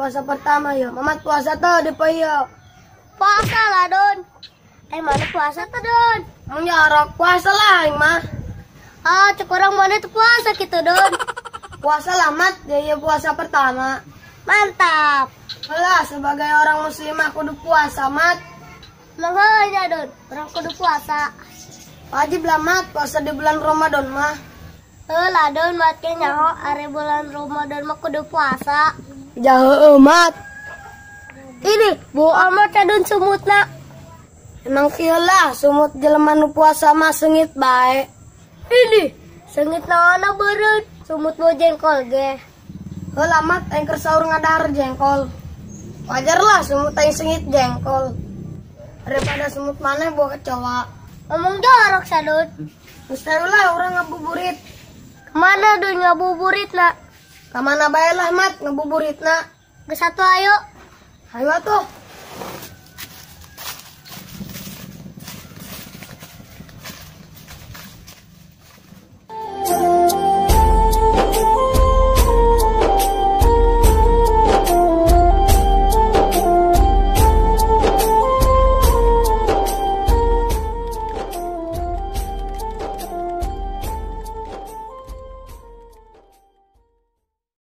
Puasa pertama ya. Mamat puasa tuh di poe. Puasa lah, Don. Mana puasa tuh, Don? Mau nyorok puasa lah aing mah. Ah, cek orang mana tuh puasa gitu, Don. Puasa lah, Mat. Dia puasa pertama. Mantap. Lah, sebagai orang muslimah kudu puasa, Mat. Makanya, Don. Orang kudu puasa. Wajib lah, Mat, puasa di bulan Ramadan mah. Lah, Don, Mat nyaho ari bulan Ramadan mah kudu puasa. Jauh, Mat. Ini, bau amat ya, Don, sumutna. Emang kieu lah, sumut jelema nu puasa mah sengit bae. Ini, sengit naona beureut, sumut bau jengkol ge. Heula, Mat, aing keur sahur ngadahar jengkol. Wajar lah sumut aing sengit jengkol. Daripada sumut maneh bau kecoa. Ngomong jorok sadun. Geus lah urang ngabuburit. Kemana Don ngabuburit na? Kamana bae lah, Mat, ngabuburitna. Geus atuh ayo. Ayo atuh.